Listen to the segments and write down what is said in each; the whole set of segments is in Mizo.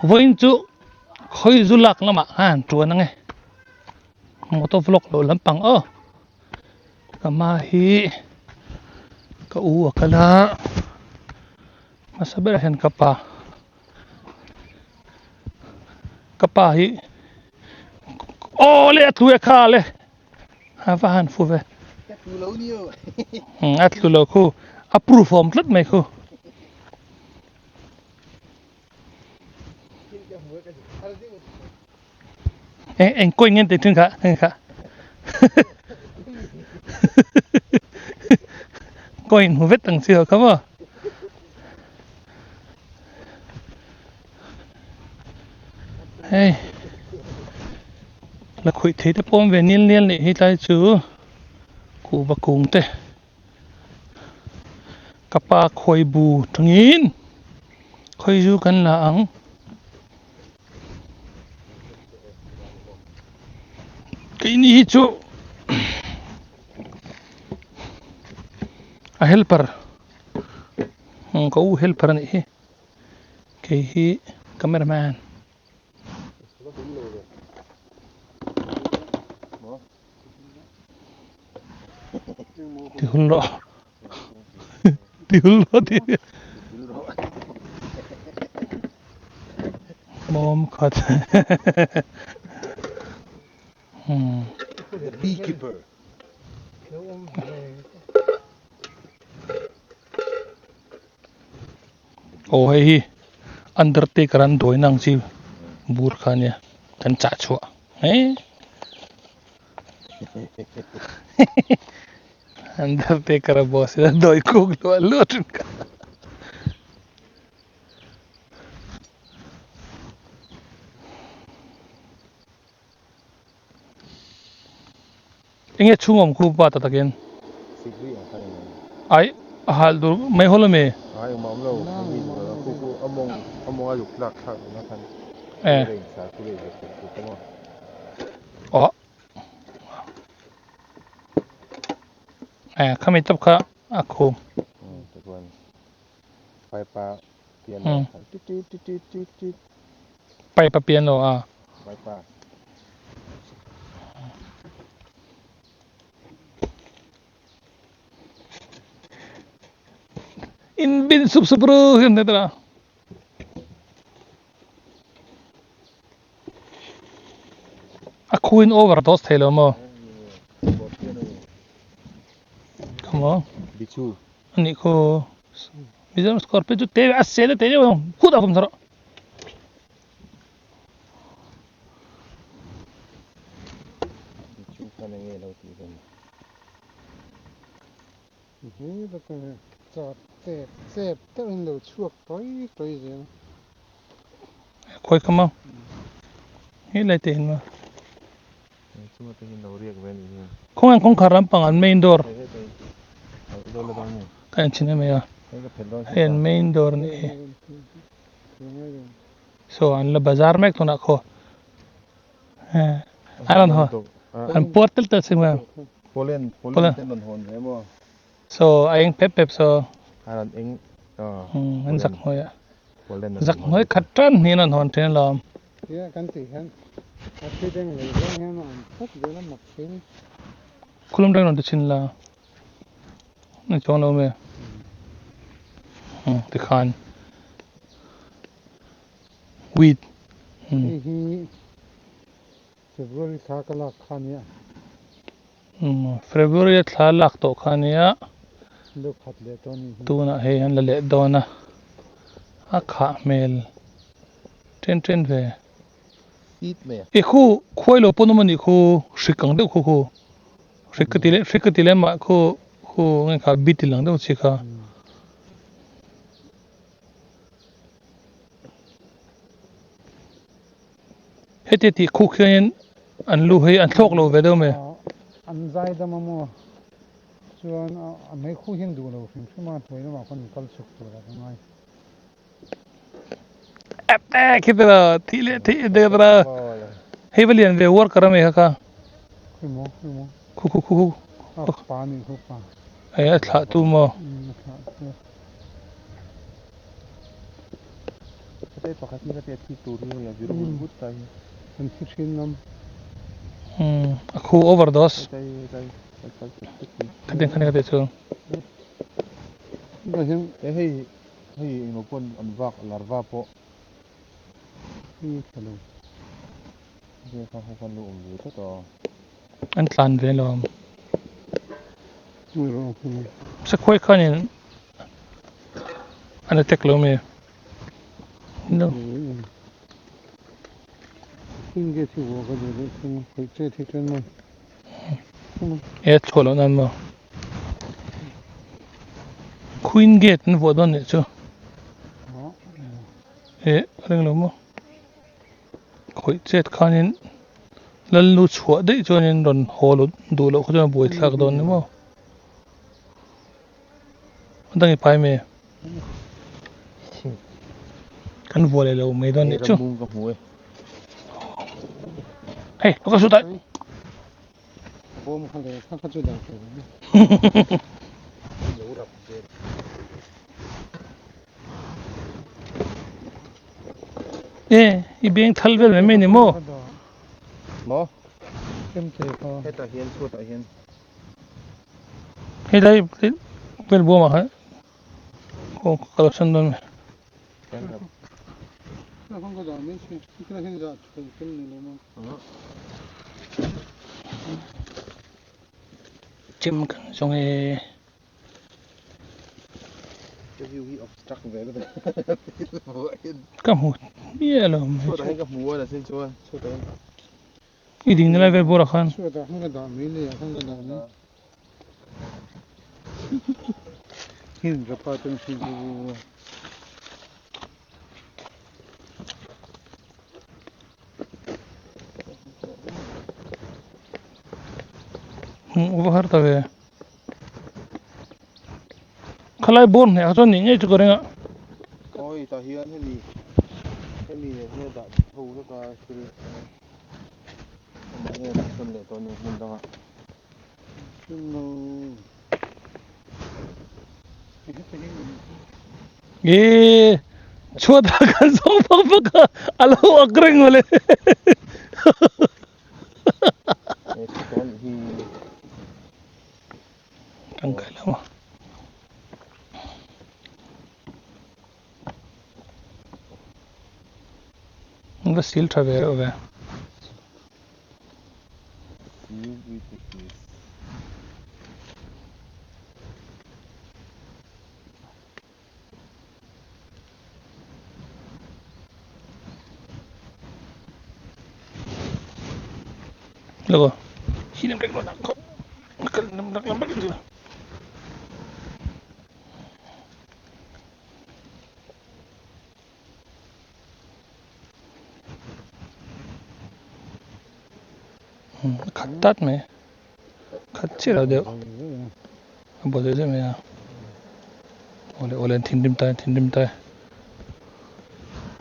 Vawiin chu khawi zu lak lamah khan tuan ange motor vlog loh lampang aw ka ma hi ka u a kal a hmasa berah hian ka pa ka pa hi aw le a tlu e kha le a va han fu ve a tlu lo khu a proof awm tlat mai khu. Eng eng kawi ngen tih thin kha heng kha coin hmu vet ang chi ho kha maw hei la khuih thei te pawh awm ve nil nial nih hi tlai chu kuhva kung te. Ka pa khawi bu tangin khawi zu kan la ang. Keini hi chu a helper ka u helper a nih hi kei hi cameraman. Ti hul rawh ti hul rawh ti mawm khat The beekeeper. Aw hei hi undertaker an dawi na ang chi bur kha ania kan chah chhuah eh undertaker a boss in a dawi kuk luah luah thin kha. Enge chhung awm khu pa ta takin. Ai a hal dur mai hawl ami. Ai engmah awm lo hemi ni lo khu khu a mawng a mawng a luk tlak thlak ringawt khan Eh. a in sar khu leh zet zet zet a maw. Aw. Eh khami tawp kha a khu. Um tichuan pipe a piano khan tit tit tit tit tit tit. Pipe a piano a. Pipe a. In bin sup sup ru hian ta. A khuin overdose thei lo maw? Come on. Bichu. Ani khu Mizoram scorpion chu te a sel te deuh ang khut a vum thar. Bichu khan enge lo tih ve ni. Hi ta char tep chep deuhin lo chhuak tawi tawi zel. Khawi kha maw? Hei lai te hin maw? Khawngaih kawngkhar lampang an main door ka en chhin em mai a hei an main door a nih hi saw an la bazar mek tunah khaw an rawn haw an puar tel tel si mai saw a eng pep pep saw an zak hnuai ah. Zak hnuai khat tan hi an hawn thin alawm. Khulum reng rawn ti chhin la ni chuang lo me tikhan weed. Hei hi February thla ka lak kha nia. February a thla lak tawh kha nia. Tunah hei an la leh dawn a, a khah hmel ṭen ṭen ve. I khu khuai lo pawn awm a nih khu hrik ang deuh khu khu hrik ka ti leh hrik ka ti leh mah khu khu nge kha beetle ang deuh chi kha. Heti tih khuk hianin an lu hi an thlawk lo ve deuh mai. An zai dam a maw? Chuan a mei khu hian duh lo hrim hrim a, hnuai lamah khawn kal chhuk tur a ka ngai. Ep e khi tara thih leh thih de tara hei va lian ve worker a mai kha kha. Khui maw khui maw. Khu khu khu khu. A pa ni khu pa. Ei a thlah tu maw. A thlah tu. Hei pakhat hi ka thi tur hi hei a vir vut vut ta hi. An thi thin ngam. Umm a khu overdose. Hetlai hetlai a kal tuk tuk hi. Khatiang khan ka tih chu. Tunah hian. E hei hei englo pawn an vak larva pawh. Hei a tha lo. Hei kha ho khan lo awm ve tlat a. An tlan ve lawm. Sakhuai khanin an attack lo mi. No. E chhuah loh nan maw. Queen gate an vuah dawn nih chu. E ring lo maw. Khawih chet khanin Lalnu chhuah daih chuanin rawn haw lo duh loh kha chuan a buaithlak dawn ni maw. A dang i pai mai e. Kan vuah leh lo mai dawn nih chu. Hei ka su tai. Bawm kha leh kha kha chu dah tur a ni. E i beng thal vel mai mai ni maw? Maw? Chemte kha. Hetah hian chhuatah hian. Hei lai vel buamah khan aw ka kalsan dawn mai. Chem kan zawng e. Ka hmu miah lo mai chu. I ding na lai vel bawrah khan. Hmuh va har ta ve. Khalai bawr hneh ah chuan nih ngei chu ka ring a. Awi tah hian hemi hemi leh hemi a dah ho vek a thil amah hian a dah sawn leh tawh a ni hmun dangah. Eee chhuat ah kan zawng vak vak a a lo ak reng mawle. Tangkai lo a. An va sil tha ve reuh ve. Được rồi. Khi làm cách nó nặng không? Cần làm nặng lắm bắt được. Khat tat mai. Khat chiah lo deuh. A buai zeuh zeuh mai a. Awle awle an thinrim ta an thinrim ta e.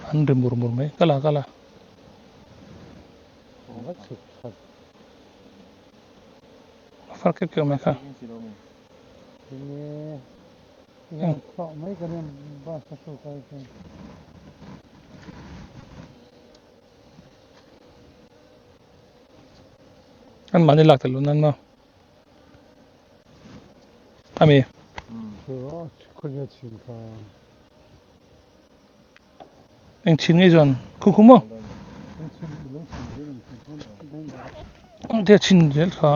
An ri mur mur mai. Kala kala. A far keuh keuh mai kha. An mahni lak tel lo nan maw? Ami. Eng chin ngei chuan khu khu maw? Ang te chin zel kha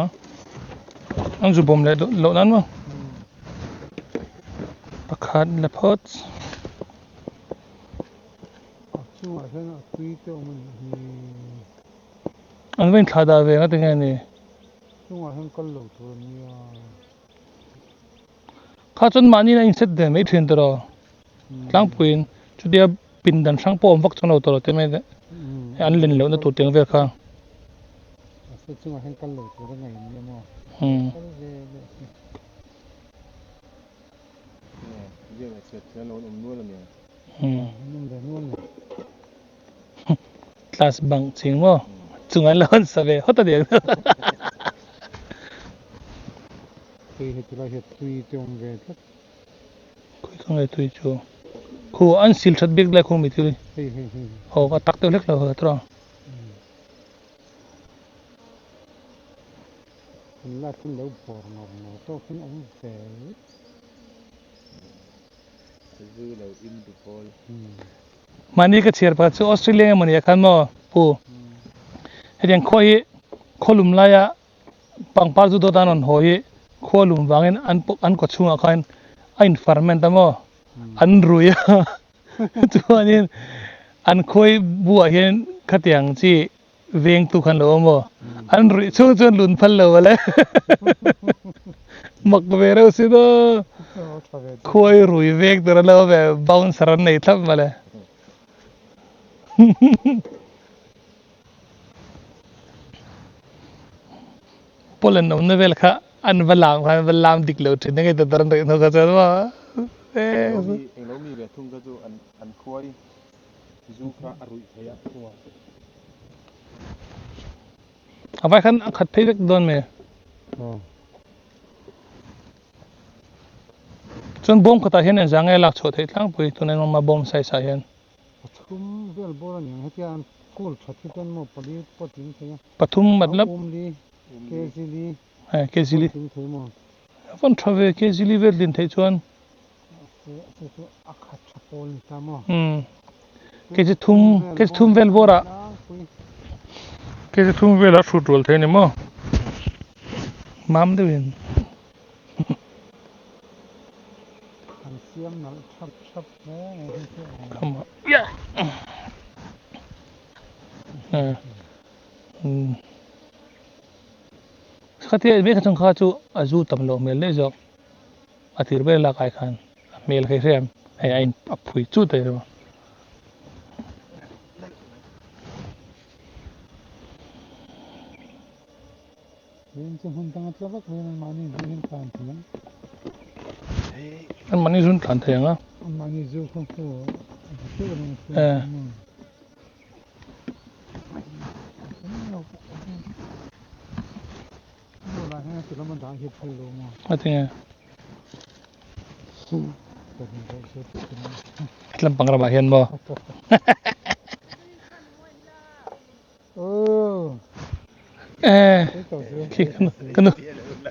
ang zu bawm leh loh nan maw? Pakhat la phawt. An va inthlah dah ve nga tinge ni. Kha chuan mahni in a inset ve mai thin tawh tlangpuiin chutia pindan hrang pawh a awm vak chuang lo tawh te mai an len lohna tur tiang vel kha. Class bang ching maw chung an lo an sa ve hawt a niang. Tui heti lai hian tui te awm ve tlat. Khawi ka nge tui chu. Khu an sil that bik lai khu mi thil. Hei hei hei. Aw a tak deuh hlek lo ha tawh. An lak in lo bawr ngawr ngawr tawk in awm ve. Zu lo in du pawl. Mahni ka chhiar pakhat chu Australia nge mawni ah khan maw pu hetiang khua hi khawlum laia pangpar zu dawt an rawn haw hi khua lum vangin an an kaw chhungah khan a in ferment a maw an rui a chuanin an khawi buah hian khatiang chi vengtu khan lo awm aw an ruih chhung chuan lun phal lo ale mak ve reuh sin aw khuai rui veng tur an lo awm ve bouncer an nei thlap mawle pollen awmna vel kha an va lam khan va lam dik lo thin enge ta tar an rih hnu kha chuan maw Englo mi ve thung kha chu an khuai Zu kha a ruih theih a khua. A vai khan a khat phei vek dawn mai. Chuan bawm khatah hian engzah nge lak chhuah theih tlangpui tuna engmah bawm size ah hian. Pathum vel bawr a ni ang hetia an kawl that hi chuan maw pali pawh tling thei a. Pathum matlab. Um li, kg li. Kg li. Tling thei maw. A van tha ve kg li vel tlin theih chuan. Kg thum kg thum vel bawrah kg thum velah hrut rual thei a ni maw mam deuhin. Khatia vek atang kha chu a zu tam loh hmel daih zawk. A tir ber lak ai khan a hmel kha i hria em hei a in a phui chut a ni an mahni zun tlan thei ang a A ti nge? Tlampang ramah hian maw? Eh, khi kanu kanu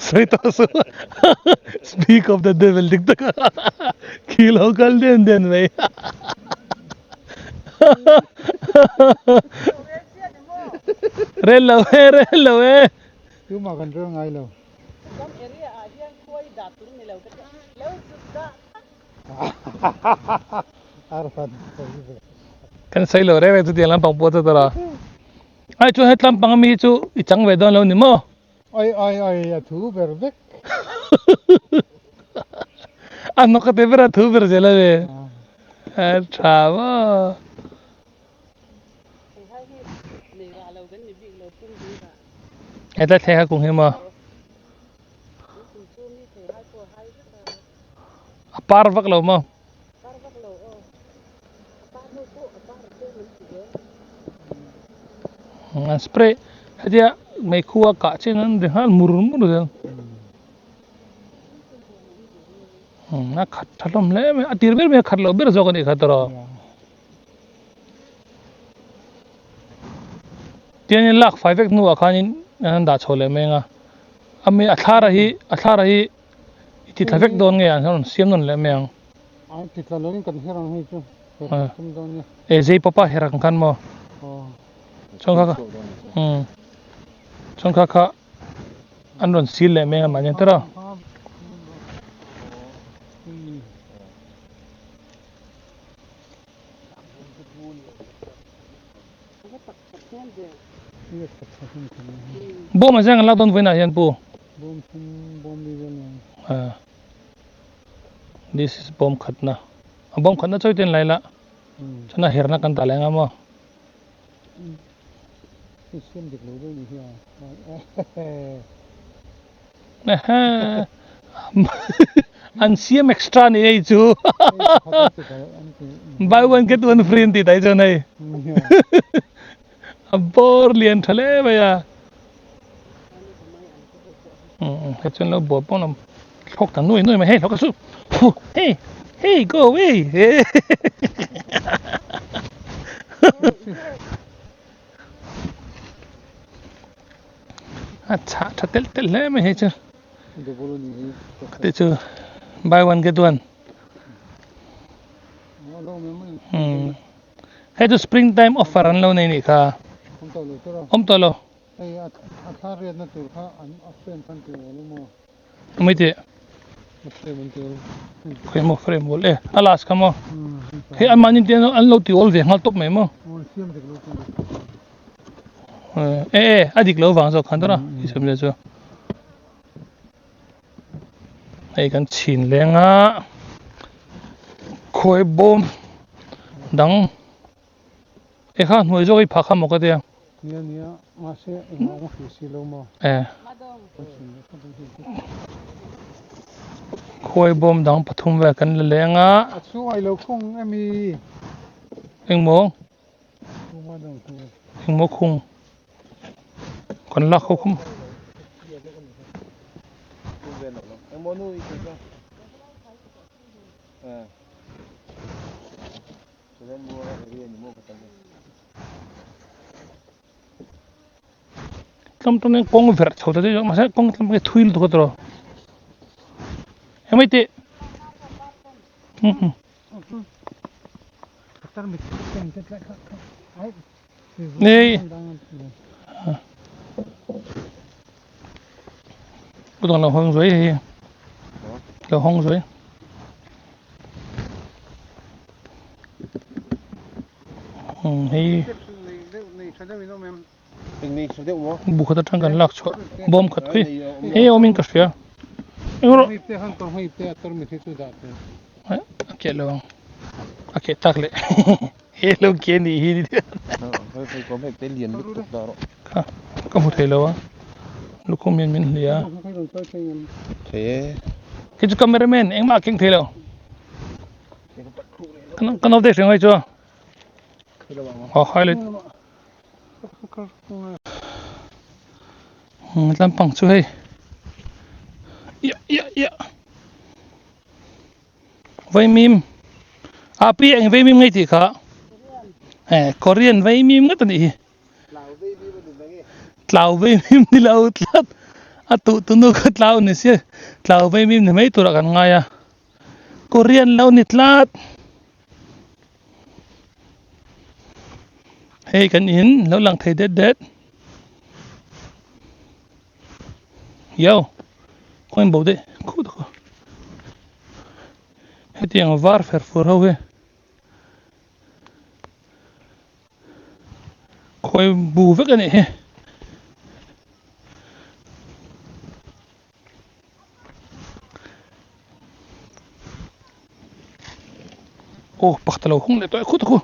sawi tawh su. Speak of the devil dik tak a. Khi lo kal den den mai. Rel lo e, rel lo e. Tumah kan rel ngai lo. Kan area ah hian khuai dah tur ni lo ka ti lo zut dah tak. Ar fan sawi ve. Kan sawi lo reng reng chu tiang lampang pawh chu tawrh a. Ai chuan he tlampang ami hi chu i chang ve dawn lo ni maw? Oi oi oi a thu ber vek. A hnawk a ti ber a thu ber zel a ni. A tha maw. Hetlai thleng kha kung hi maw? A par vak lo maw? An spray hetia meikhu a kah chin an ri nghal mur mur zel. A khat tha hlawm hle mai a tir ber mai a khat loh ber zawk a nih kha tawrh. Tiangin lak fai vek hnuah khanin an dah chho leh mai ang a, a mi a thlara hi a thlara hi i ti thla vek dawn nge an rawn siam nawn leh mai ang. A ti tla lovin kan her ang hei chu her kan tum dawn nia. E zei pawpa her ang khan maw? Chuan kha kha chuan kha kha an rawn sil leh mai ang a mahni ang tawrh a. Bawm a zeng an lak dawn vawiinah hian pu. This is bawm khatna. A bawm khatna chawi ten lai la. Chuan a herna kan dah leh anga maw. An siam extra ni ei chu. Buy one get one free an tih tai chuan hei. A bawr lian tha hle mai a. Hei chuan lo bawr pawh lam thlawk ta nuai nuai mai hei hlawk a su. Hey hey go away. A chhah tha telh telh hle mai hei chu. Te chu buy one get one. Hei chu spring time offer an lo nei nih kha. Awm tawh lo. Mai teh. Khawi maw frame wall e a last kha maw. Hei an mahni te an lo ti awl ve nghal tawp mai maw. E e a dik lo vang zawk khan tawh a i sawi le chu. Hei kan chhin leng a khawi bawm dang e kha hnuai zawk i phah kha maw ka tia. Nia nia mahse engmah awm hrih si lo maw. E. Khuai bawm dang pathum vel kan la leng a. A chhungah i lo khung emi? Engmaw? Engmaw khung? Kan lak ho khum. Tlawm tlawm hian kawng verh chho ta daih zawk mahse kawng tlawm hi thui lutuk a tawh hemai teh nei ku dang lo hawng zuai hei lo hawng zuai. Hei bu khat atang kan lak chhuah bawm khat khi hei a awmin ka hria engrawh a keh lo ang a keh tak leh he lo ke ni hi kha ka hmu thei lo a lukhum hian min hlia khi chu cameraman engmah a keng thei lo. Ka naute hria ngai chu a highlight lampang chu hei ia ia ia vaimim a pi eng vaimim ngei tih kha e Korean vaimim ngawt a nih hi tlau vaimim ni lo tlat a tuh tunu kha tlau ni sia tlau vaimim ni mai turah kan ngai a. Korean lo ni tlat. Hei kan in lo lang thei det det. Yo. Khawiin bo daih khuh tak a. Hetiang var fer fur ho hi. Khawi bu vek a nih hi. Aw pakhat a lo hung leh tawh e khut a khu.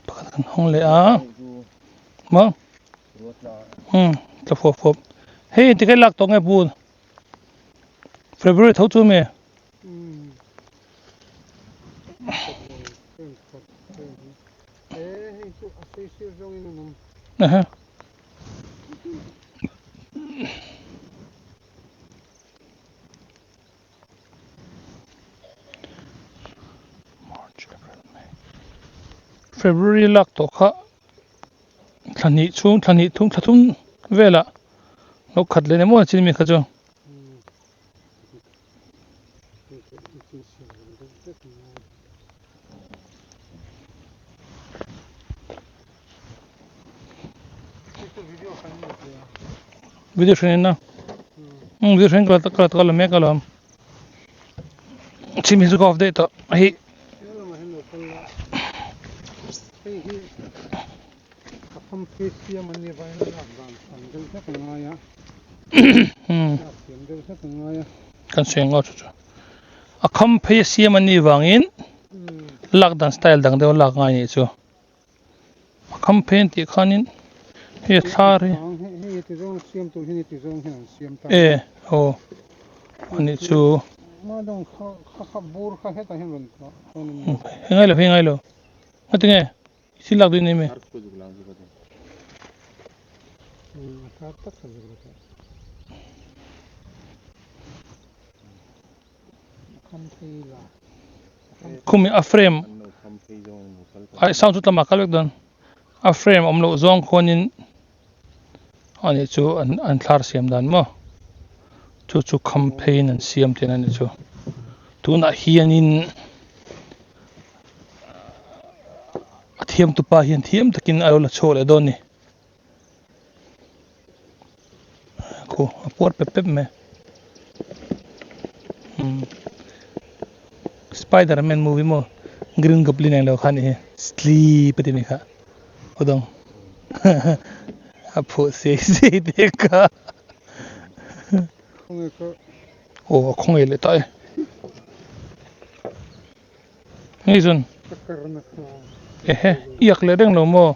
Pakhat kan hung leh a maw umm tla fuap fuap hei tikhe lak tawh nge bul February tho chu mi. Aha. March, April, May. February lak tawh kha thla hnih chhung thla hnih thum thla thum velah lo khat leh emaw chin mi kha chu. Video hran na video hran ka ka ka la mek alawm chim hi chu ka off daih tawh hei Kan sawi ang chu chu a kham phei a siam an nih vangin lak dan style dang deuh a lak ngai anih chu a kham phei an tih khanin hei a thlar hi e aw anih chu hei ngailo hei ngailo ngatinge. Thil lak duh nei mai. Khumi a frame ai sound chu tlama kal vek dawn a frame awm loh zawng khuanin ani chu an an thlar siam dan maw chu chu kham pheiin an siam tihna ani chu tunah hianin a thiam tupa hian thiam takin a lo la chhuak leh dawn a ni. Khu a puar pep pep mai umm spider man movie maw green goblin ang lo kha anih hi sleep a ti mai kha aw dawng a phuah sei sei te kha aw a khawngaih leh ta e ngei chuan ehe iak leh reng lo maw.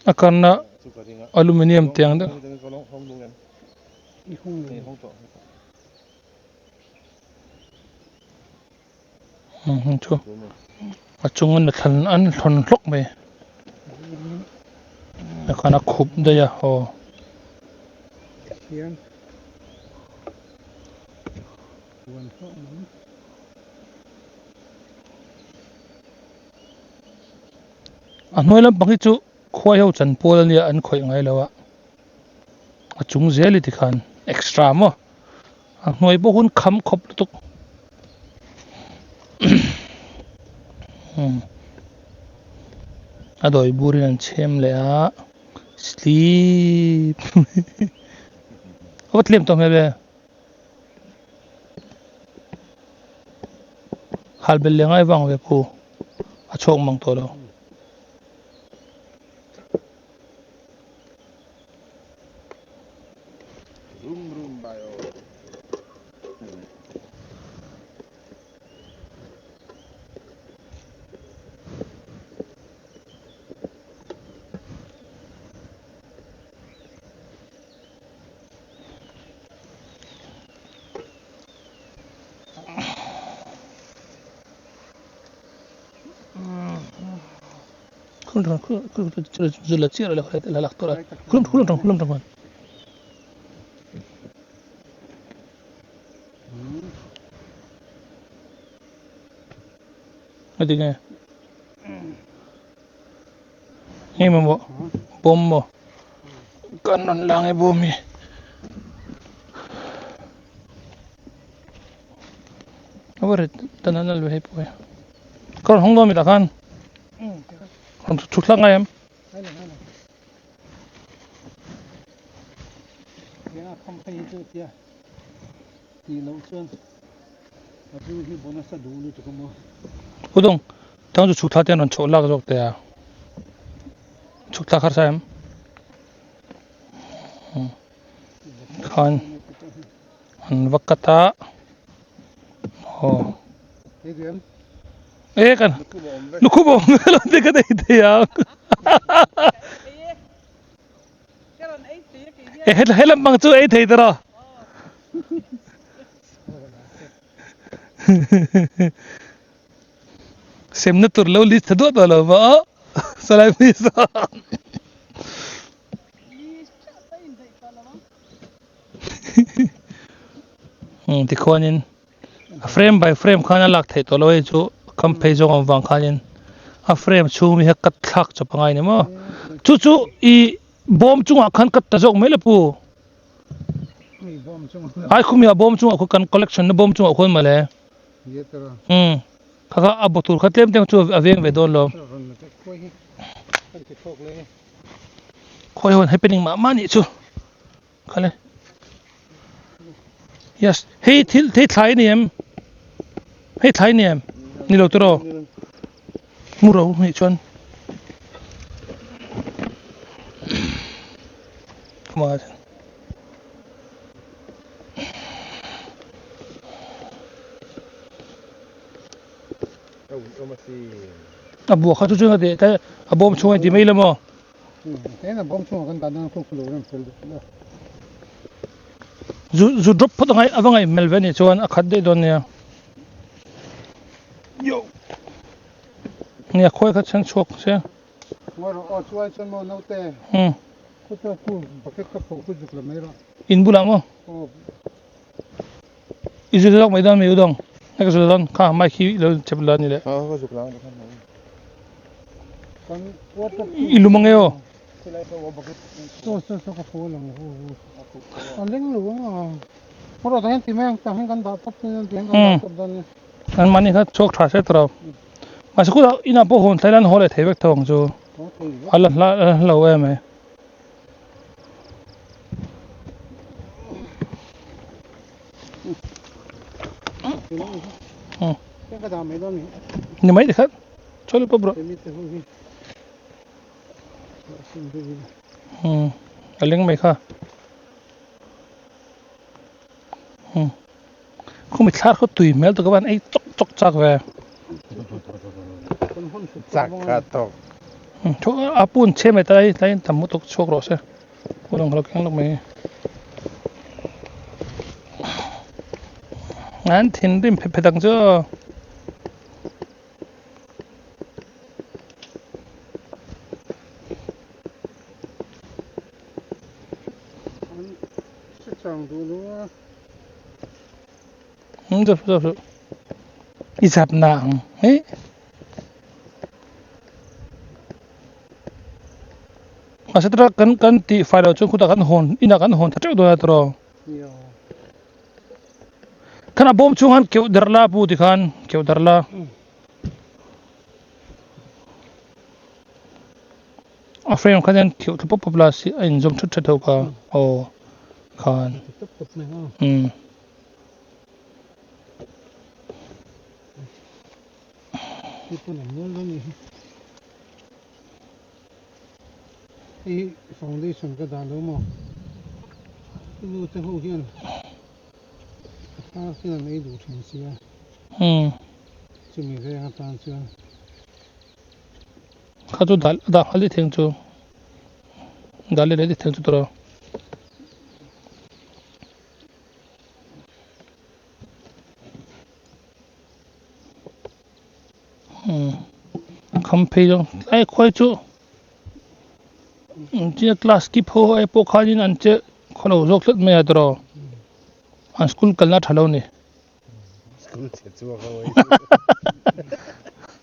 A karna aluminium te ang deuh. Chu a chung an thlan an thlawn hlawk mai a khan a khup daih a aw. A hnuai lampang hi chu khuai ho chan pawl ania an khawih ngai lo a a chung zel i tikhan extra maw a hnuai pawh hun kham khawp lutuk a dawi burin an chhem leh a sleep a va tlem tawh hmel ve. Hal bel leh ngai vang ve phu a chhuak mang tawh lo. Hei mamawh bawm maw kan rawn lang e bawm hi a va rit dan an la hei pawh hi ka rawn hawng dawn mi tah khan rawn chhuk thlak ngai em. Udawng tang chu chhuk thla te an rawn chhoh lak zawk teh a chhuk thlak harsa em khan an va cut a aw e kan lukhum a awm vel ang te ka nei thei ang e helam pang chu ei thei tawh Semna tur lo list tha duah tawh lo va salai please um tikhuanin a frame by frame khan a lak theih tawh lo hei chu kam phei zawng awm vang khanin a frame chhung mi kha cut thlak chawp a ngai ni maw chu chu i bawm chungah khan cut ta zawk mai la pu. Ai khumi a bawm chungah khuan kan collection na bawm chungah khuan mawle. Um kha kha a bawtur kha tlem tlem chu a veng ve dawn lo. Khawi hawn happening mah mah nih chu. Khale. Yes, hei thil thei thlai ni em? Hei thlai ni em? Ni lo tiraw? Mu ro nih chuan. Come on. A bua kha chu chu ngati ta a bawm chhung ai ti mai la maw? Zu zu drop phawt angai a va ngaih hmel ve anih chuan a khat daih dawn nia. Yo. Nia khawi kha chheng chhuak se. Ngawi rawh aw chuai chuan maw naute. Khuta khu bucket ka pho khu zuk la mai rawh. In bulah maw? Aw. I zuk zawk mai dawn mi udawng. Hei ka zuk dawn kha mic hi lo chep la ni le. Aw ka zuk la ang khan. Kan water. I lum ange aw. Saw saw saw ka pho lang a leng lo ang a. Ngawi rawh tah hian ti mai ang tah hian kan dah tawp hian ti hian kan dah tawp dawn nia. An mahni kha chhuak tha hret rawh. Mahse kutah inah pawh hawn thlai lan haw leh thei vek tho ang chu. A la hla a la hla lo em ai. Ni mai tikhan chaw leh pawp rawh. A leng mai kha. Khumi thlar khaw tui hmel tak avan ei chawk chawk chak ve. Chak kha tawk. A pun chhe mai ta hei tlai tam lutuk chhuak rawh se. Pun ang lo keng lawk mai. An thinrim phet phet ang chu. I zap na ang hei. Mahse tura kan kan tih fai loh chuan khutah kan hawn inah kan hawn tha teuh dawn a tiraw. Khan a bawm chhung khan keuh der la pu tikhan keuh der la. A frame khan hian kheuh thla pawp pawp la si a inzawm that that ho kha aw khan umm. Hei foundation ka dah lo maw i nu te ho hian a thar hian an ei duh thin sia chumi veng atan chuan. Kha chu dal dah nghal daih thei ang chu dal leh daih thei ang chu tawrh a. Kham phei zawng tlai khuai chu engtia class skip ho ai pawh khanin an che khawlo zawk tlat mai a tawrh an school kalna tha lo a ni. School che chuak a oi.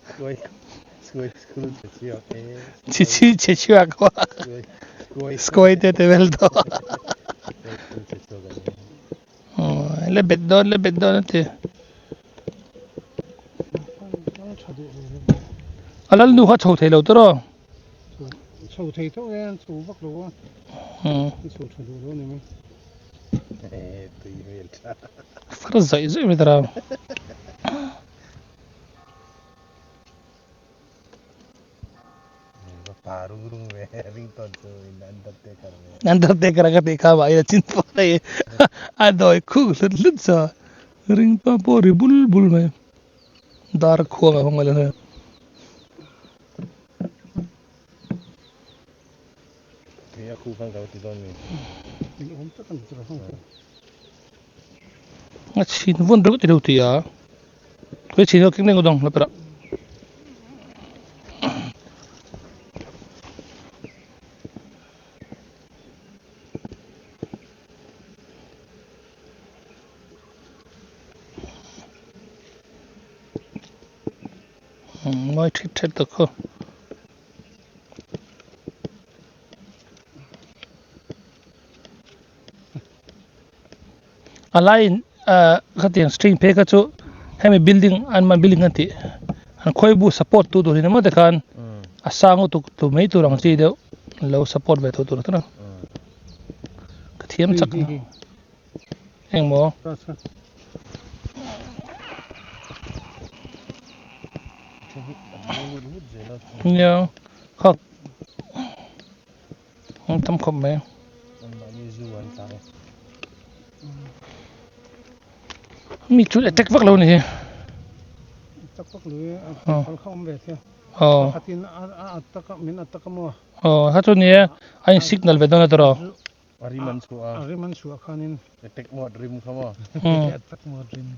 Skoi skoi school che chuak e. Chi chi che chuak wa. Skoi skoi te te vel to. School che chuak a. Le bet don le bet don ati. A lal nu kha chho thei lo tawrh aw. Chho thei tho e, an chho vak lo a. An chho tha duh lo a ni mai. Tui hmel tha. Far zaih zaih mai tara. Pa rung rung ve ring tawn chu in undertaker ve. Undertaker ka tih kha mah ila chin pawh hei a dawi khuk hlut hlut sa ring pa pawh ri bul bul mai dar khuang a hawng alawm hei. Tui a khu khan ka va ti dawn mi. A chhin vawn ringawt i lo ti a he chhin hi keng leng dawng la perah. Mawi thit thet tak khaw. A laiin ahh khatiang string phei kha chu hemi building an man building an tih an khawi bu support tu tur hi ni maw tikhan a sang lutuk tur mai tur ang chi deuh lo support ve tawh tur a ka thiam chak engmaw. Nia kha an tam khawp mai. Mi chu attack vak lo a ni hi. Aw. Aw kha chu nia a in signal ve dawn a tiraw. A rim an chhuah a. A rim an chhuah khanin. Attack mode rim kha maw. Attack mode rim.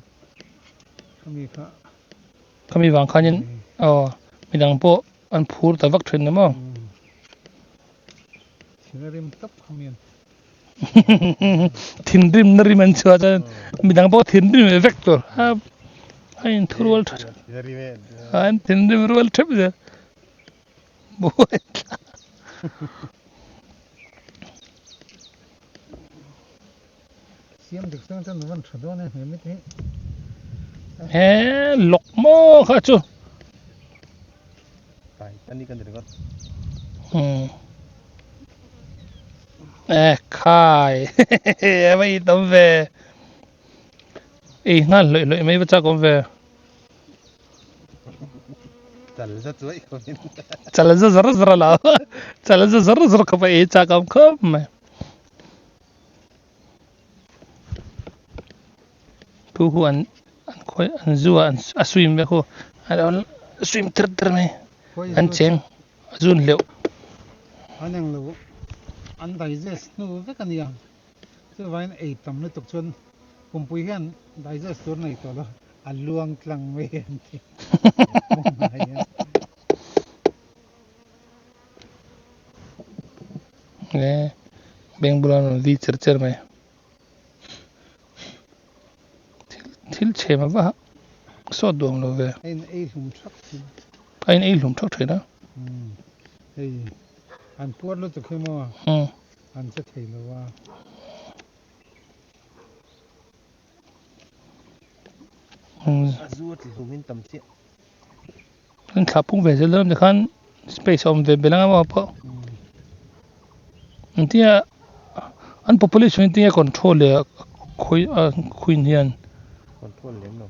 Khami kha. Khami vang khanin aw midang pawh an phur ta vak thin ni maw. Thin a rim tawp kha mian. Thinrim na rim an chhuah chuan midang pawh thinrim ve vek tur a a inthurual tha tha an thinrim rual thep zel buai thlak. Siam dik chuan chuan van tha dawn e he mite hi. He lawk maw kha chu. Tai ani kan ringawt. Hmm. Eh khai. Ava i tam ve. Ei nghal hlawih hlawih mai va chak awm ve. Chal za chuai khawpin. Chal za zar zar la. Chal za zar zar khawp a ei chak awm khawp mai. Thu hu an an khawi an zu a a swim ve khu a lo swim ter ter mai an cheng a zun hleuh. An eng lo an digest hnu vek a nia chuvangin ei tam lutuk chuan pumpui hian digest tur nei tawh lo a luang tlang mai an ti pawmah hian. Nge beng bula rawn vi cher cher mai thil thil chhe ma va sawt duam lo ve. A in ei hlum thak thin. A in ei hlum thak thin a. Umm hei an puar lutuk hi maw an che thei lo a. A zu a tli hlum in tam chiah. An thlah pung ve zel dawn tikhan space a awm ve belh anga maw pawh engtin an population hi tinge control leh khawi a queen hian control lem lo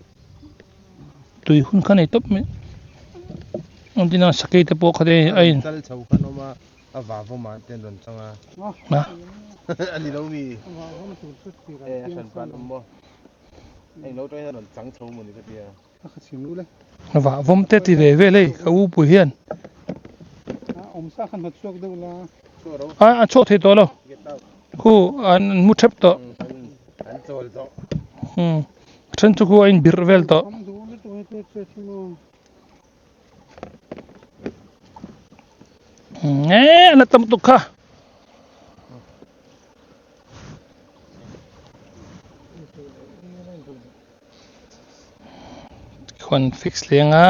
tui hun kha nei tawp mai engtin a sakei te pawh kha te a in chal chho khan awm a a vavawm ah te an rawn chang a a ni lo mi e a hran pan awm maw eng lo tawhin a rawn chang chho maw ni ka tia. Vah vawm te ti ve vel hei ka u pui hian. A a chhuak thei tawh lo. Khu an mu thep tawh. Um then chu khu a in birh vel tawh. Nge a la tam tuk kha. Khuan fix leng a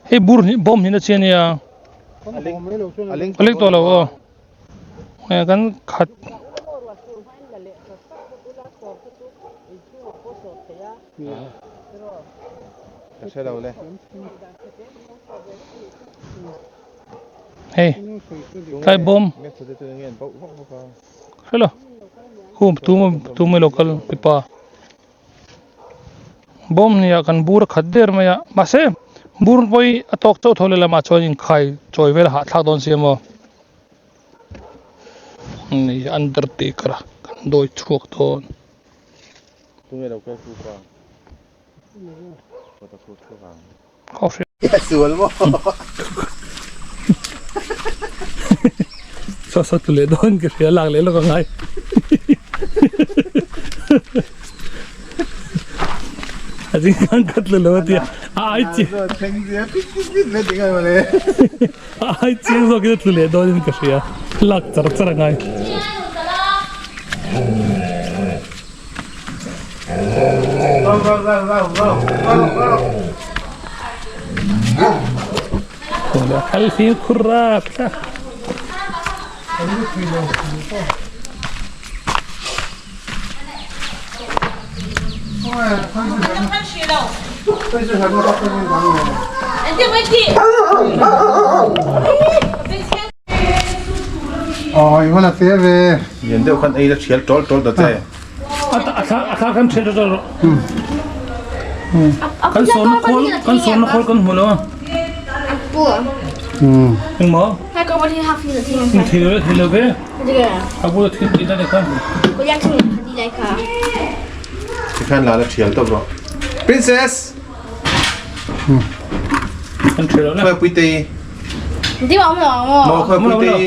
hei bur hi bawm hi na chi ania a leng tawh lo aw hei kan khat hei tlai bawm. Hello hum tu tu mai local mipa bawm nia kan bur a khat der mai a mahse bur pawh hi a tawk chauh tho lehlamah chuan inkhai chawi vel a hahthlak dawn si emaw ni undertaker a kan dawi chhuak dawn. Saw saw tlu leh dawn ka hria lak leh lawk a ngai. A zing khan ka tlu lo a tia a ai chi a ai chiang zawk in a tlu leh dawn in ka hria lak char char a ngai. Kal fimkhur rat kha. Lian deuh khan ei la thial tawl tawl ta che. A thla kan thial tawl rawh. Kan sawn khawl kan sawn khawl kan hmu lo a. Engmaw? Thil lo thil lo ve. A bula thil tih na kha. Tikhan la la thial tawp rawh. Princess! Kan thial lo na. Khawi pui tei. Maw khawi pui tei.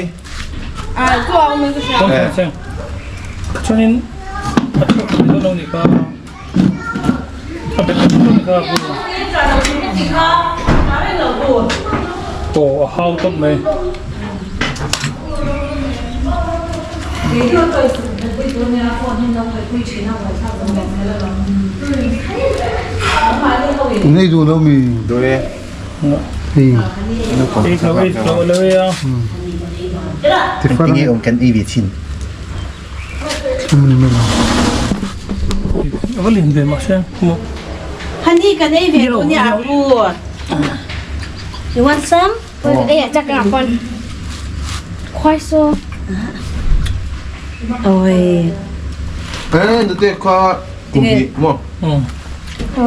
Chuanin a thawk thei dawn lo nih kha a bet dawn nih kha. Aw a hau tawp mai. Nei duh lo mi? Duh e. Hei. Ei lo ei lo lo e a. Tinge awm kan ei ve chin. Ni mai lo. A va lian ve mahse maw. Honey kan ei ve tu nia pu. You want some? 哎呀，这个放，快说。 Oi. Eh, nute kha kum hi maw.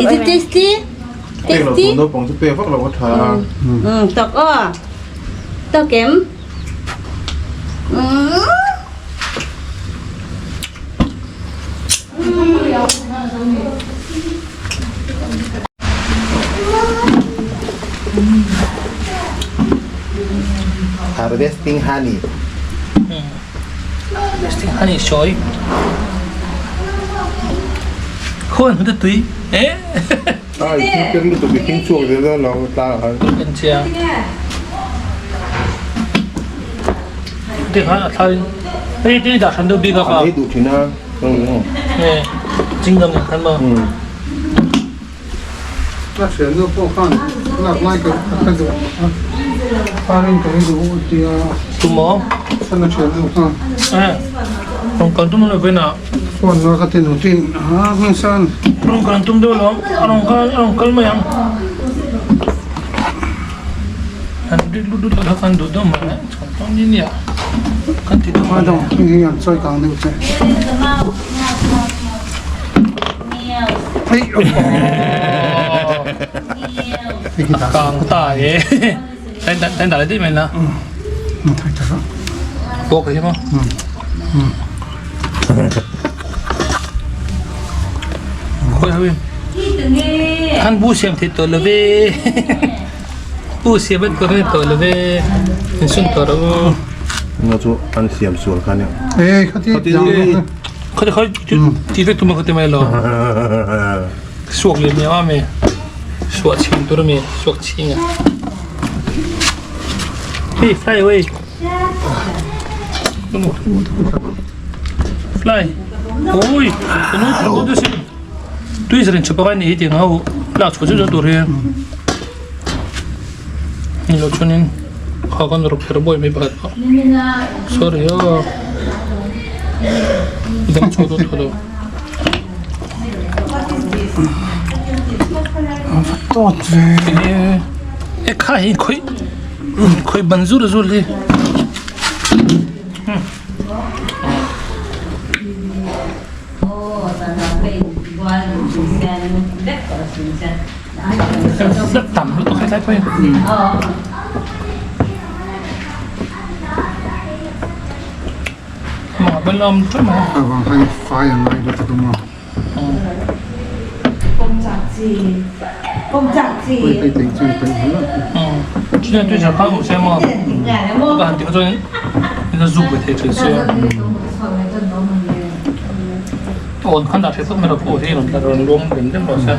Is it tasty? Pek lo Tasty? tu naupang chu pek vak lo a tha. Ừ, tộc o. Tộc kém. Ừ. Harvesting honey. Harvesting honey sawi. Khawn hmu te tui eh. Ai thil ken lutuk i hing chhuak zel dawn lo tlang ah khan. En chiang. Ti khan a thla in hei te dah hran deuh bik a ka. An ei duh thin a. Eh chingam nen khan maw. A hriatna pawh khan lak lai ka hre duh a, parin ka ei duh u tia. Tumaw? Chuan a hriatna khan. Eh, rawn kal tum lo vena. Phone la ka ti nu tin a hmingsan. Rawn kal tum deuh lo, a rawn kal a rawn kal mai ang. An ri lut lut lo khan duh deuh mai chhan tawn ni nia. Kan ti deuh mai. Hei hi an chawi kang deuh che. Kang ta e tan ta le mai na bok hi ma khoi hawi han bu siam thei to lo ve bu siam bat ko to lo ve in sun to ro Nga chu an siam sual kha nia. Eh khati Khati khoi ti vek tuma khati mai lo. Suak le mi ma me. Suak ching tur mi suak ching a. Hey fly away. Fly. Oi, nu tu tu sin. Tui zarin chupa ni hi ti ngau lak chu chu tur hi. Ni lo chunin kha kan ruk kher boi mai pakhat pawh. Sorry aw. Dam chho dawt tawh lo. A va tawt ve. E kha hi khoi khoi ban zur zur hi. Tam lutuk he tlai pawh hi. Mah ban awm ṭeuh mai. A vang khan fai a ngai lutuk a maw. Pawi phei thei chu paih hle a. Chuan tui ṭha kha awm se maw. Ka han ti kha chuan in a zuk ve thei ṭhin sia. Awn khan dah ṭha tak mai lo pawh hi rawn rawn luang rem rem rawh se.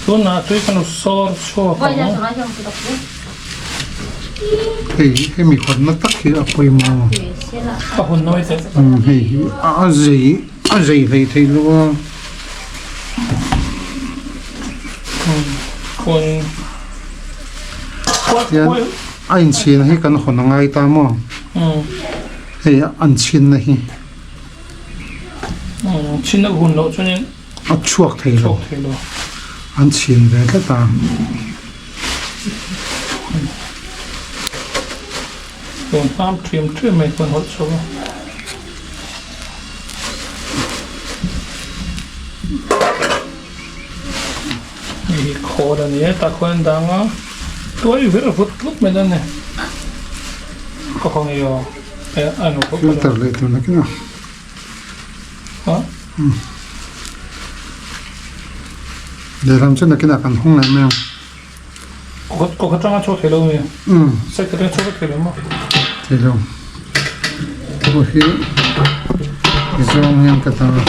Tunah tui kan sawr chhuak ang. Hei hemi hawnna tak hi a pawimawh. A hawn nawi teh. Hei hi a zei a zei hlei thei lo a. Khawn. Tian a inchhina hi kan hawn a ngai ta maw? Hei an chhinna hi. Chhinna hun loh chuanin a chhuak thei lo. An chhin ve tlat a. Tun hlam ṭhiam ṭhiam mai chuan hawlh chho a. Hei hi khawl a ni a tah khuan an dang a tuai ver vut vut mai dawn a ni ka khaw ngei aw eh a lo khawp Filter leh tur nakin a. Ha? Lehlam chu nakinah kan hawng leh mai ang. Kawkhat atanga chhuak thei lo mi? Side atanga chhuak vek thei lo maw? Thei lo. Aw hi zawng hian ka tar a.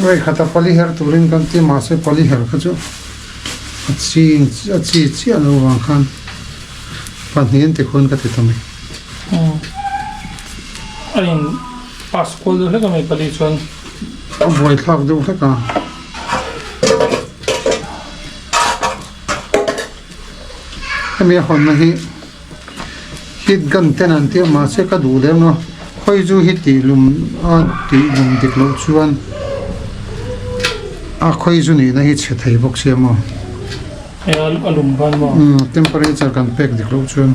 Vawi khata pali her turin kan ti mahse pali her kha chu a chi a chi chiah lo vang khan pahnih an ti khuan ka ti ta mai. A in pass kual deuh hlek a mai pali chuan. A buaithlak deuh hlek a. Hemi a hawnna hi heat gun ten an tia mahse ka duh lem lo khawi chu hi tih lum a tih lum dik loh chuan a khawi chu nihna hi chhe thei bawk sia maw a lum khan maw temperature kan pek dik loh chuan.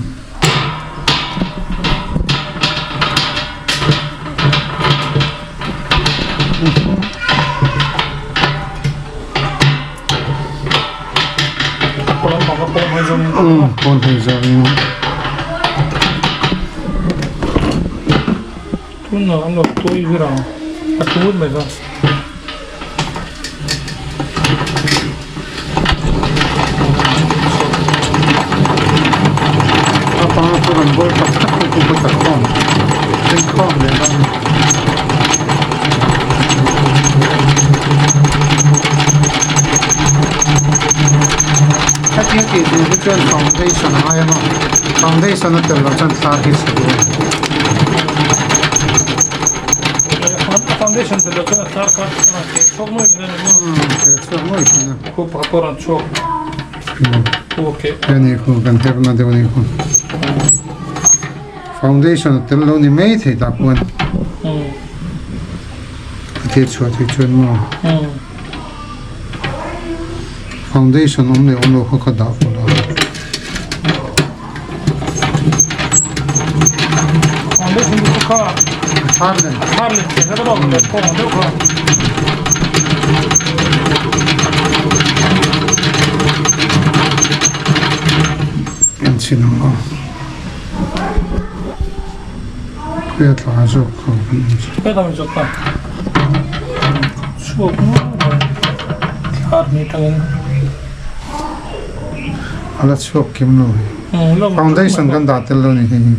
Pawn hawi zawngin Tunah an lo tawi vir ang a tut mai kha. A panga chu rawn bawl tak tak hi chu ka khawm inkhawm leh dawn. Hetiang tih tur hi chuan foundation a ngai a maw foundation a tel loh chuan thla hi chhe duh a ni. Foundation tel loh chuan a thla kha a rawn keh chhuak nuai mai a ni maw? Umm keh chhuak nuai thin a. Khu pakhat pawh a rawn chhuak. Khu a keh. Hei ni khu kan herna deuh a ni khu. Foundation a tel lo ni mai thei tah khuan a thil chhuah theih chuan maw foundation awm leh awm loh kha ka dah pawlh a. Foundation chu kha a thar lem a thar lem che kha ka lawm leh kawng deuh kha. En chhin ang aw. Khawi tla zawk kha kan awm chu. Khawi tla zawk kha. Chhuak nual mai. Thlar ni tangin. Ala chhuak kim lo hi. Foundation kan dah tel lo ni hei hi.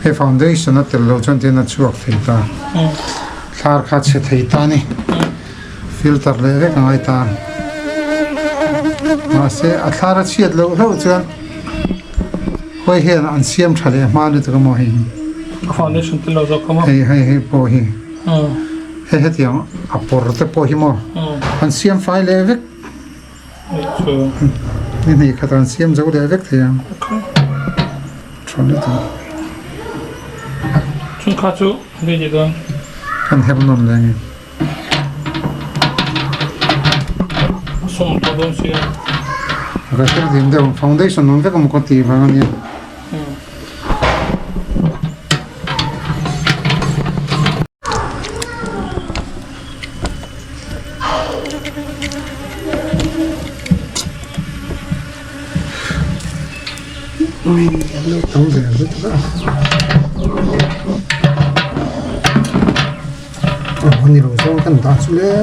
Hei foundation a tel lo chuan tin a chhuak thei ta. Thlar kha chhe thei ta ni. Filter leh vek a ngai ta. Mahse a thlar a chhiat loh hlauh chuan Khawi hian an siam tha leh hma lutuk a maw hei hi. A foundation te lo zawk a maw. Hei hei hei pawh hi. Hei hetiang a pawr te pawh hi maw. An siam fai leh vek. Ni hnih khat an siam zo leh vek thei ang. Tha lutuk. Chung kha chu ready dawn. Kan her nawn leh ange. Sawm tawh dawn sia. Ka hriat dim deuh foundation awm vek a maw ka tih vang ania. Tam ve lutuk a. Aw ni lo zawng kan dah chu le.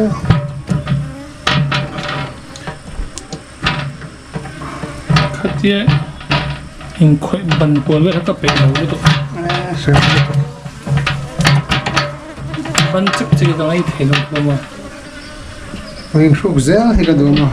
Khatia inkhawih ban kual vel kha ka peih lo lutuk. Ban chek chek hi ka ngaih thei lo hlawm a. Rinhruk zel hi ka duh a.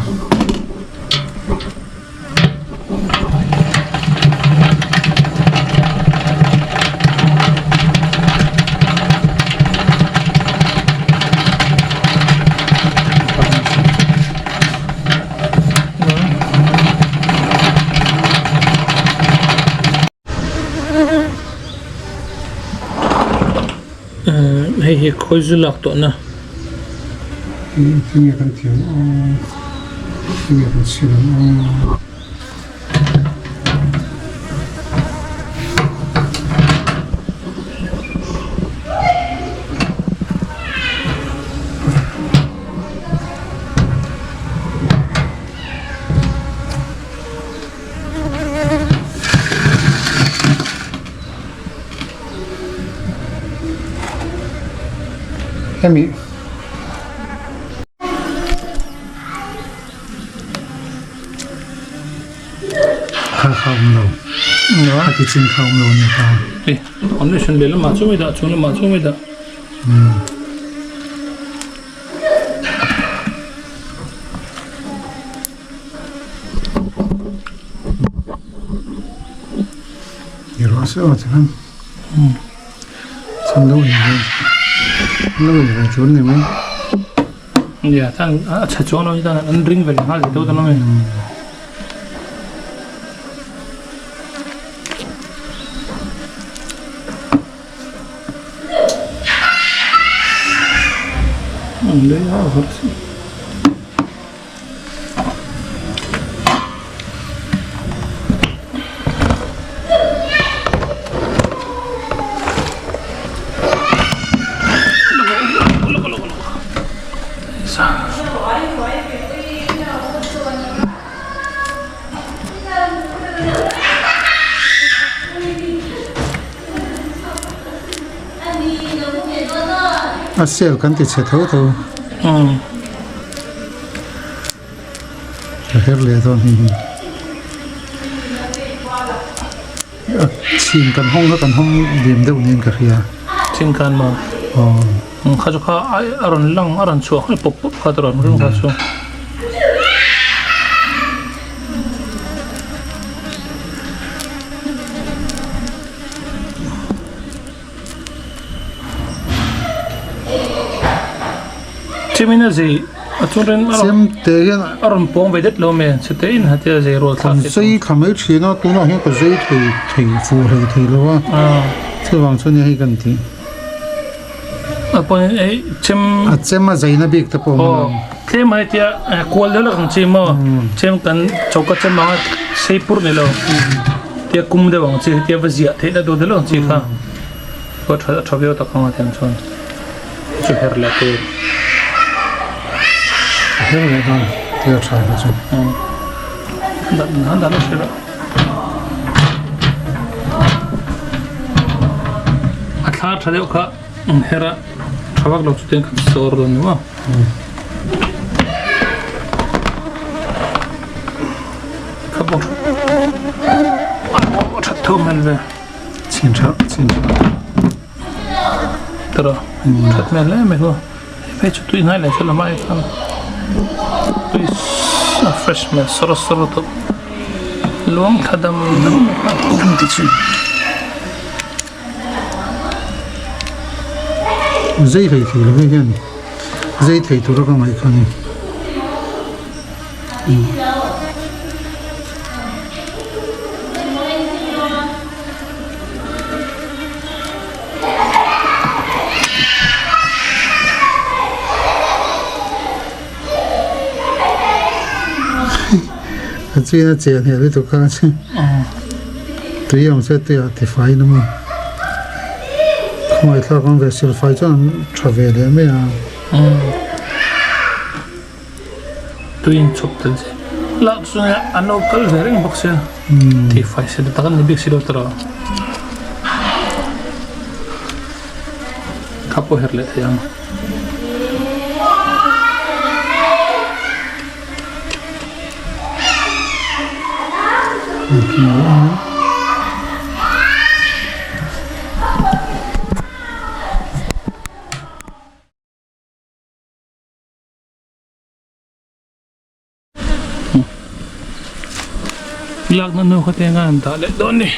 Hei hi khawi zu lak tawh na. Tinge kan thiam aw tinge kan chhir ang aw. Hemi kha kha awm lo a ti chin kha awm lo a ni kha. Foundation leh lamah chu mai dah chung lamah chu mai dah. rawh se aw tikhan chuan lo ei ve lo ei ve tur a ni mai. Nia chuan a chhe chuang lo chuan an ring ve leh nghal ve deuh dawn a mi. A sale kan ti chhe tho tho. Ka her leh dawn hei hi. A chhin kan hawng kha kan hawng dim deuh niin ka hria. Chhin kan maw? Aw. Kha chu kha a rawn lang a rawn chhuah nghal pawp pawp kha a rawn ring kha chu. Chimina zei a chuan a Chem te hian a rawn pawng ve det lo mai chute in hatia zei rual thlak kan zei thla mai thin a tunah hian ka zei thei thei fuh hlei thei lo a chuvang chuan hei kan tih a pawhin hei chem a chem a zeina bik te pawh a awm aw tlem a hetia kual deuh lek ang chi maw chem kan choka chem anga sei pur ni lo tia kum deuh ang chi hetia va ziah theih na tur deuh lek ang chi kha pawh a tha viau tak ang a tiang chuan chu her leh tur a her leh dawn tia tha kha chu dan dan a hrilh a. A thla tha deuh kha an her a tha vak lo chu ten kan sawr dawn ni maw. Kha pawh a that tho hmel ve. Chhin tha chhin tha. Tara that hmel hle mai khaw. Hei chu tui hnai leh thil a hmai khan tui a fresh hmel sawr sawr tawh luang thla dam dam mai kha an ti thin zei hlei thei lo hei hian zei thei tura ka ngaih kha a ni. A chin a cheh hneh lutuk kha chu tui ang che tui ah tifai in awm a khawngaih thlak ang ve silfai chuan an tha ve leh mai a. Tui in chhawp tel che lah chu an lo kal ve reng bawk sia tifai se tak an ni bik si lo tawh kha pawh her leh thei ang. Lakna nu kha te anga an dah leh dawn ni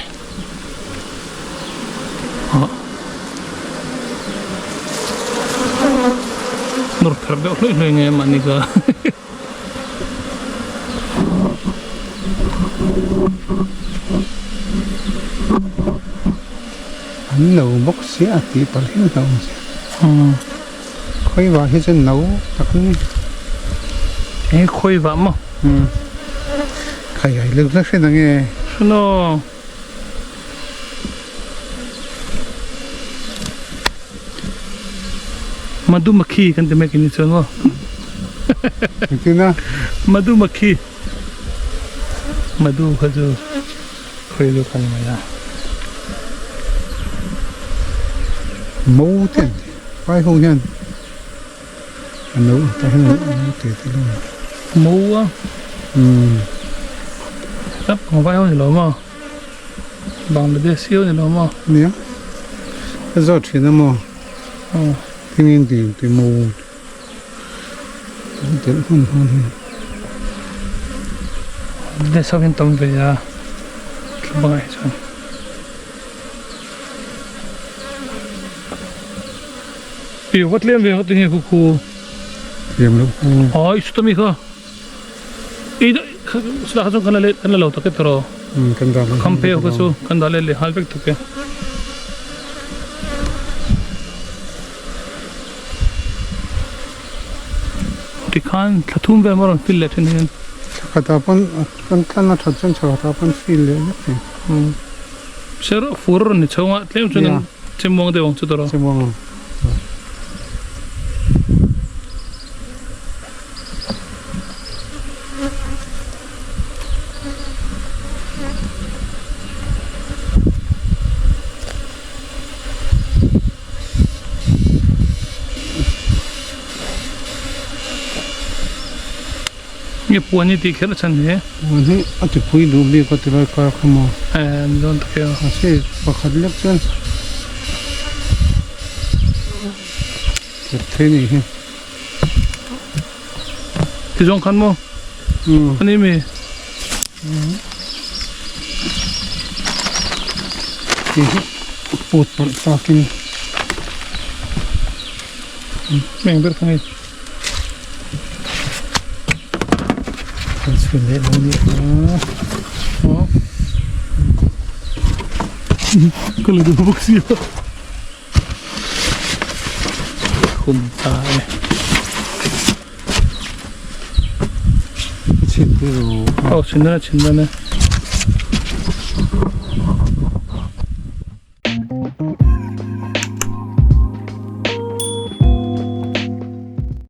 nawr pherh deuh hlui hlui nge mahni ka An lo bawk sia tih palh hi a awm sia. Khawiva hi chu no tak a ni. Eng khawiva maw? Umm. Khai ai lo hla hre nange. Hre aw. Madhumakhi kan ti mai kini chuan maw? Engtin a? Madhumakhi. Madhu kha chu khawi lu kha ni mai a. Mo te an ti. Vai ho hian a no tah hian a no te te lo. Mo a? Umm. Tap ang vai ho ni lo maw? Bangladesh hi ho ni lo maw? Nia. Ka zawt thin a maw? Aw. Thingin ti ti mo. Telh hman hman hi. Bangladesh ho hian tam ve a. Thlabangah hi chuan. I va tlem ve tinge khu khu. Tlem lo khu. Ai chuta mi kha. I chuta kha chuan kan la let kan la lo tak e tawh. Kan dah Kham phei ho kha chu kan dah let leh nghal vek tak e. Tikhan thla thum vel maw rawn fill leh thin hian. Thla khatah pawn kan tlan a that chuan thla khatah pawn fill leh vek thei. Sir fur rawn ni chhung a tlem chuan an chemuang deuh ang chu tawh rawh. Chemuang ang. Nge puan hi tih kher a chhan hi? Puan hi a ti pui duh bik a ti lai kar kha maw? Eh ni dawn tak e aw. Mahse pakhat lek chuan kep thei ni hi. Ti zawng khan maw? Umm. Ani mi? Umm. Ti hi put palh takin. Meng ber kha ngei. Kan chhun leh lo nih kha. Aw. Ka la duh bawk sia. Khum ta e. Chhin te ro. Aw chhin dawn e chhin dawn e.